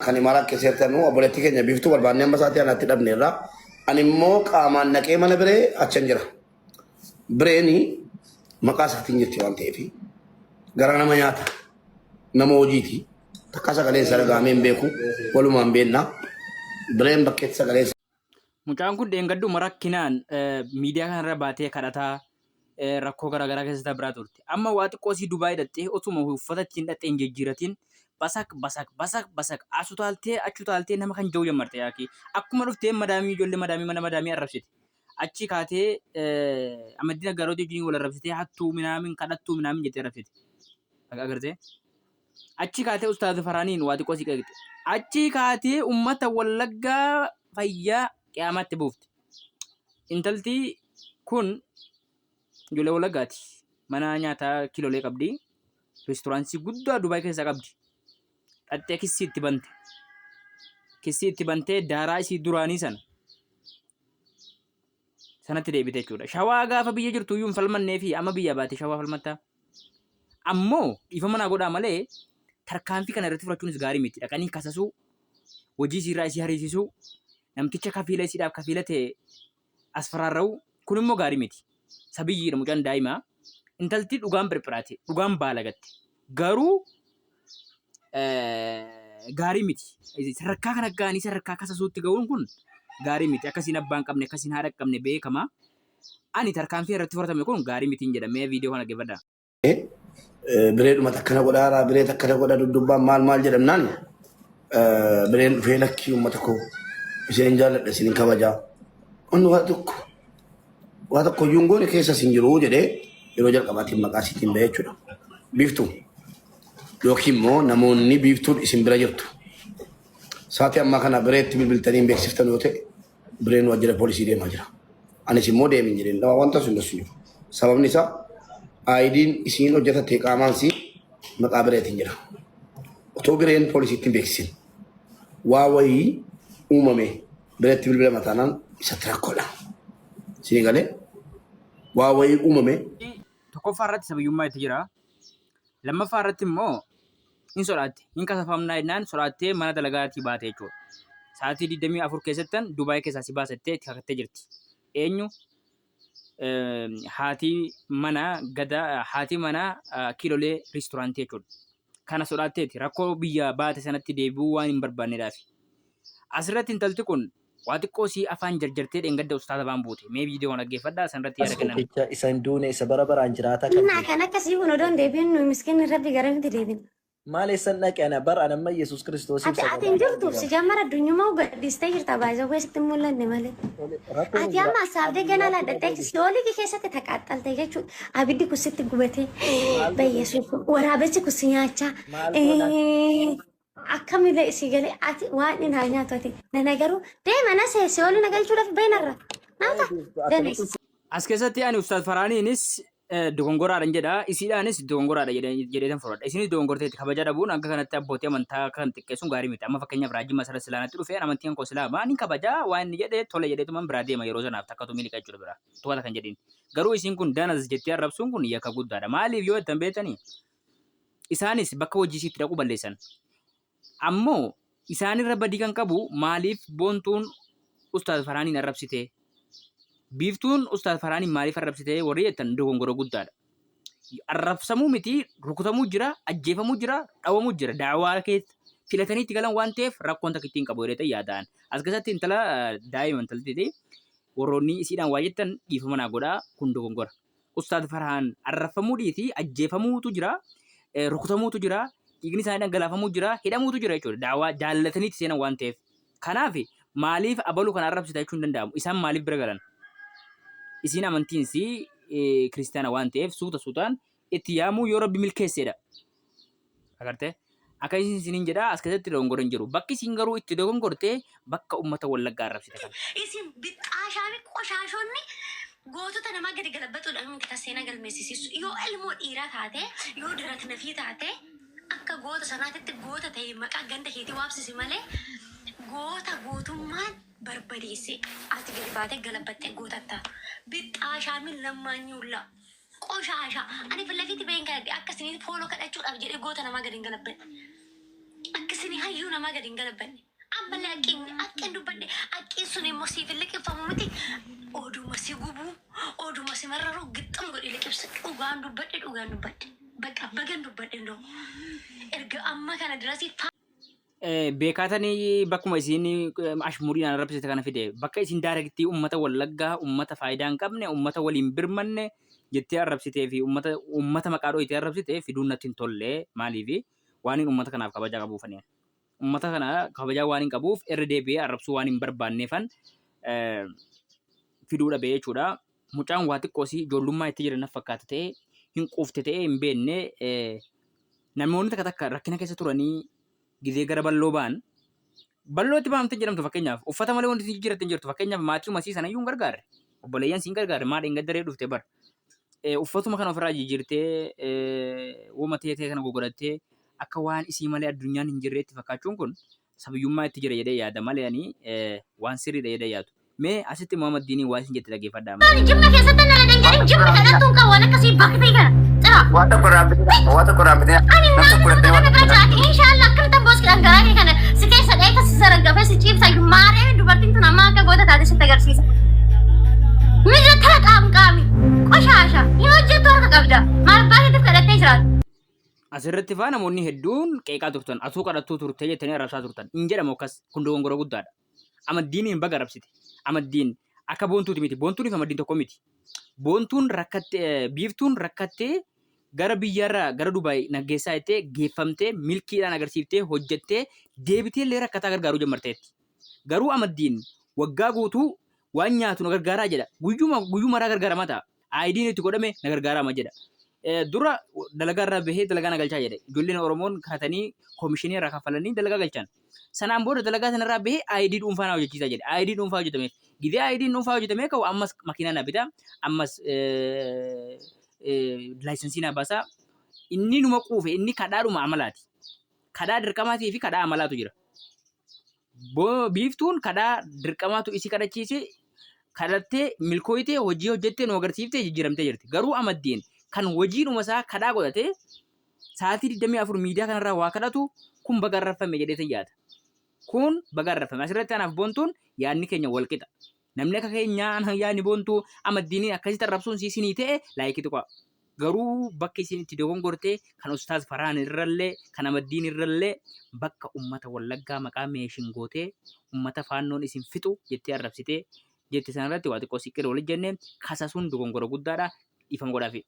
Kan Imaaraat keessa jirtanu obboleettii keenya Biiftuu barbaannee amma isaatii anaatti dhabneerra. Ani immoo qaamaan naqee mana biree achan jira. Bireeni maqaa isaatiin jirti waan ta'eef gara nama nyaata nama hojiiti. Takka sagaleen isaa dhaga'amee hin beeku walumaan beekna. Bireen bakkeetti sagaleen Mucaan kun dheengadduma rakkinaan miidiyaa kanarra baatee kadhataa rakkoo garaagaraa keessa dabraa turte. Amma waa xiqqoo isii Dubaay dhaqxee otuma uffata ittiin dhaqxee hin jijjiiratiin basak basak basak basak as utaaltee achi utaaltee nama kan jiru jammarte yaakii. Akkuma dhuftee madaamii ijoollee madaamii mana madaamii arrabsite. Achi kaatee Amaddiin Aggaarootii wajjin wal arrabsitee hattuu minaamin kadhattuu minaamin jettee arrabsite. Agartee? Achi kaatee Ustaaz Faraaniin waa xiqqoo si qeeqxe. Achi kaatee uummata Wallaggaa fayyaa qiyaamaatti buufte. Intalti kun ijoollee Wallaggaati. Mana nyaataa kiilolee qabdi. Reestooraantii guddaa Dubaay keessaa qabdi. Dhaxxee kissii itti bante. Kissii itti bantee daaraa isii duraanii sana sanatti deebite jechuudha. Shawaa gaafa biyya jirtu iyyuu hin falmannee fi amma biyya baate shawaa falmattaa. Ammoo dhiifama naa godhaa malee tarkaanfii kana irratti fudhachuunis gaarii miti. Dhaqanii kasasuu, hojii isiirraa isii hariisisuu, namticha kafiila isiidhaaf kafiila ta'e as faraarra'u kun immoo gaarii miti. Sabiyyiidha mucaan daa'imaa. Intalti dhugaan pirphiraate, dhugaan baalagatte. Garuu gaarii miti. Sadarkaa kana ga'anii sadarkaa kasasuutti ga'uun kun gaarii miti. Akkasiin abbaa hin qabne, akkasiin haadha hin qabne beekama. Ani tarkaanfii irratti fudhatame kun gaarii miti hin jedha. Mee viidiyoo kana dhaggeeffadhaa. Bireedhuma takkana godhaaraa biree takkana godha duddubbaan maal maal jedhamnaan bireen dhufee lakkii uummata koo isin jaalladha isin kabajaa. Inni waa tokko iyyuu hin goone keessa isin jiru jedhee yeroo jalqabaatiin maqaa isiitiin bahee jechuudha. Biiftuu yookiin immoo namoonni biiftuun isin bira jirtu. Sa'aatii ammaa kana bireetti bilbiltanii hin beeksiftan yoo ta'e bireen waajjira poolisii deemaa jira. Anis immoo deemin jedheen dhawaa wanta sun sun jiru. Sababni isaa ID'n isiin hojjetatte qaamaan si maqaa bireetiin jira. Otoo bireen poolisiitti hin beeksisin waa wayii uumame bireetti bilbilama taanaan isatti rakkoodha. Isinii galee waa wayii uumame Tokkoffaa irratti sabiyyummaa itti jira. Lammaffaa irratti immoo hin sodaatte. Hin kasafamnaa jennaan sodaattee mana dalagaatii baate jechuudha. Sa'aatii 24 keessattan Dubaay keessaa si baasattee itti kakattee jirti. Eenyu? Haati mana gada haati mana kiilolee riistooraantii jechuudha. Kana sodaatteeti rakkoo biyya baate sanatti deebi'uu waan hin barbaannedhaafi. Asirratti intalti kun waa xiqqoo sii afaan jarjartee dheengadda ustaaza baan buute. Mee viidiyoo kana dhaggeeffadhaa sanirratti yaada kennan. Tokkicha isa hin duune isa bara baraan jiraataa kan Innaa ta'e. kan akkasii kun odoon deebiin nuyi miskiinni rabbi garamitti deebina. Maal eessan dhaqe ana bar ana amma Yesuus Kiristoosiif Ati ati sagadaa hin jirtu jira. si jammara addunyummaa gadhiistee jirta baay'ee sitti hin mul'anne malee. Rakkoon Ati jira. amma assaabdee ganaa Addunyaatti na laadhattee deebise. si'oolii keessatti taqaaxxalte jechuudha. Abiddi kun sitti gubatee Maal godhan? bayyesuus waraabessi kun si nyaachaa. Maal godhan? Akkamillee isii galee ati waan inni haa nyaatu ati nana garuu deema na see si'oolii na galchuudhaaf bahinarra. Naata danis. As keessatti ani Ustaaz Faraaniinis dogongoraadhan jedha isiidhaanis dogongoraadha jedheetan fudhadha. Isinis dogongorteetti kabaja dhabuun akka kanatti abbootii amantaa kan xiqqeessuun gaarii miti. Amma fakkeenyaaf Raajii Masarat Silaanatti dhufee amantiin kan koo Islaama ni kabaja waan inni jedhe tole jedheetuman biraa deema yeroo sanaaf takkatu miliqa jechuudha biraa. To'ata kan jedhin. Garuu isiin kun danas jettee arrabsuun kun yakka guddaadha. Maaliif yoo jettan beektanii isaanis bakka hojii isiitti dhaquu balleessan. Ammoo isaanirra badii kan qabu maaliif boontuun Ustaaz Faraaniin arrabsite? Biiftuun Ustaaz Faraaniin maaliif arrabsite warri jettan dogongora guddaadha. Arrabsamuu miti rukutamuu jira, ajjeefamuu jira, dhawamuu jira. Daawaa keessa filatanii itti galan waan ta'eef rakkoon takka ittiin qabu jedhee yaadaan. As keessatti intala daa'ima intalti warroonni isiidhaan waa jettan dhiifama naa godhaa kun dogongora. Ustaaz Farhaan arrabfamuu dhiisi ajjeefamuutu jira, rukutamuutu jira, dhiigni isaanii dhangalaafamuu jira, hidhamuutu jira jechuudha. Daawaa jaallatanii itti seenan waan ta'eef. Kanaaf maaliif abalu kana arrabsita jechuun hin danda'amu. Isaan maaliif bira galan? Isiin amantiinsi kiristaana waan ta'eef suuta suutaan itti yaamuu yoo rabbi milkeessedha. Agartee? Akka isin isiniin jedha as keessatti dogongorri hin jiru. Bakki isin garuu itti dogongorte bakka uummata Wallaggaa arrabsite kana. Isin bixxaashaa fi qoshaashonni gootota namaa gadi galabbatuudhaan miti kan seenaa galmeessisiisu. Yoo ilmoo dhiiraa taate, yoo diratnafii taate, akka goota sanaatitti goota ta'e maqaa ganda keetii waamsisi malee goota gootummaan barbadeesse ati gadi baatee galabbattee goota taatu. Bixxaashaa min lammaanyuullaa. Qoshaasha. Ani fillafiitti baheen kadhadhe akka isinii fooloo kadhachuudhaaf jedhee goota namaa gadi hin galabbadhe. Akka isinii Hayyuu namaa gadi hin galabbanne. Ammallee haqqiin haqqiin dubbadhe haqqiin sun immoo siif hin liqimfamu miti. Oduma si gubuu, oduma si mararuu gixxum godhi liqimsa. Dhugaan dubbadhe dhugaan dubbadhe. Bakka bagan dubbadhe ndoo. Erga amma kana dirasii Beekaatanii bakkuma isiin ashmuriidhaan arrabsite kana fide bakka isin daarektii ummata Wallaggaa ummata faayidaa hin qabne ummata waliin birmanne jettee arrabsitee fi ummata ummata maqaa dhoyitee arrabsite fiduun natti hin tolle maaliifi waaniin ummata kanaaf kabajaa qabuufani. Ummata kana kabajaa waan hin qabuuf irra deebi'ee arrabsuu waan hin barbaanneefan fiduu dhabe jechuudha. Mucaan waa xiqqoo isii ijoollummaa itti jira na fakkaata ta'ee hin quufte ta'ee hin beekne namoonni takka takka rakkina keessa turanii gizee gara balloo ba'an ballootti baamte jedhamtu fakkeenyaaf uffata malee wanti jijjiiratte hin jirtu fakkeenyaaf maatii umasii sana iyyuu hin gargaarre obboleeyyan siin gargaarre maal hin gaddaree dhufte bar uffatuma kana ofirraa jijjiirtee woma teetee kana gogodhattee akka waan isii malee addunyaan hin jirreetti fakkaachuun kun sabiyyummaa itti jira jedhee yaada malee ani waan sirriidha jedhee yaadu. Mee asitti Muhammad Diinii waa isin jette dhaggeeffadhaa amma. Ani jimma keessatti na ladan jedhin jimma kadhattuun qabu waan akkasii baktee kana. Cira. Waa tokko irraa bitina. Waa tokko irraa bitina. Ani Nam naannoo tokko nama irratti kana bira jiraate inshaallah akkamittan booskidhaan garaa kee kana si keessa dha'ee kasi sarangafee si ciibsa maaree dubartiin tun amma akka goota taate sitti agarsiisa. Miira tara qaam qaami qoshaasha hin hojjettu harka qabda maal abbaa keetiif kadhattee jiraata. Asirratti faa namoonni hedduun qeeqaa turtan atuu kadhattuu turte jettanii arrabsaa turtan hin jedhamu akkas kun dogongora guddaadha. Amaddiiniin baga arrabsite. Amaddiin akka boontuuti miti. Boontuun fi amaddiin tokko miti. Boontuun rakkattee biiftuun rakkattee gara biyyarraa gara Dubaay naggeessaa jettee geeffamtee milkiidhaan agarsiiftee hojjettee deebitee illee rakkataa gargaaruu jammarteetti. Garuu amaddiin waggaa guutuu waan nyaatu na gargaaraa jedha. Guyyuma guyyumaraa gargaaramaa ta'a. IDn itti godhame na gargaaraama jedha. Dura dalagaa irraa bahee dalagaa na galchaa jedhe. Ijoolleen Oromoon kaatanii koomishinii irraa kaffalanii dalagaa galchan. Sanaan booda dalagaa sanarraa bahee ID dhuunfaa na hojjechiisaa jedhe. ID dhuunfaa hojjetameef. Gizee ID dhuunfaa hojjetamee ka'u ammas makiinaa na bita, ammas laayisansii na baasa. Inni numa quufe inni kadhaadhuma amalaati. Kadhaa dirqamaatii fi kadhaa amalaatu jira. Biiftuun kadhaa dirqamaatu isi kadhachiise kadhattee milkooytee hojii hojjettee nu agarsiiftee jijjiiramtee jirti. Garuu Amaddiin kan hojiidhuma isaa kadhaa godhatee sa'aatii 24 miidiyaa kanarraa waa kadhatu kun baga arrabfame jedheetan yaada. Kun baga arrabfame. Asirratti anaaf Boontuun yaadni keenya wal qixa. Namni akka keenyaa yaadni Boontuu Amaddiiniin akkasitti arrabsuun sii sinii ta'e laayikii tuqaa. Garuu bakki isin itti dogongorte kan Ustaaz Farhaan irrallee kan Amaddiin irrallee bakka ummata Wallaggaa maqaa meeshin gootee ummata faannoon isin fixu jettee arrabsitee jette sanarratti waa xiqqoo siqqir wali jenne kasasuun dogongora guddaadha dhiifama godhaafi.